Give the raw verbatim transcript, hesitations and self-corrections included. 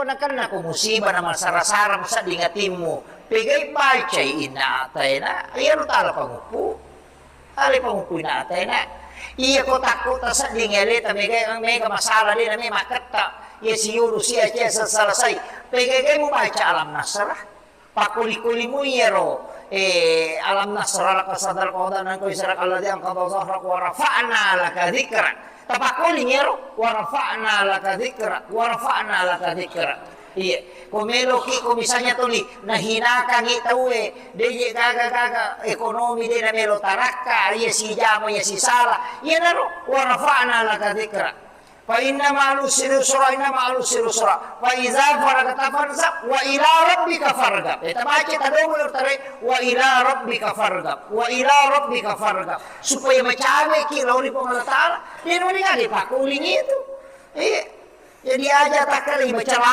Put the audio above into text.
Nakenna ko musibah na masara-sara musedding atimmu, pegai bacai inna ataena, iyaro tala panguppu. Ale panguppu inna ataena. Iya ko takko tasedding aleta mega, mega masalah de na me makketta. Iya siyuru sia cia selesai. Pegai mubaca alam nasrah. Pakkoli-kolimu iyaro, eh, alam nasrah laka sadrak wa wada'na anka wizrak alladzi anqadha dhahrak wa rafa'na laka dzikrak. Tapakkoli iyaro, wa rafa'na laka dzikrak, wa rafa'na laka dzikrak. Iya, ko meloki, ko misalnya tuli nahinakangi tauwe, deje gaga-gaga ekonomi de na melo tarakka, iya sijama, iya sisala, iyanaro wa rafa'na laka dzikrak. Fa inna ma'al usri yusra, inna ma'al usri yusra. Fa idza faragta fansab, wa ila rabbika farghab. Eh, tabaca tadogo lo tare, wa ila rabbika farghab, wa ila rabbika farghab. Supaya macameki lao ri Puang Allah Taala, de noni kage pakuling itu. Iya. Jadi aja takkale baca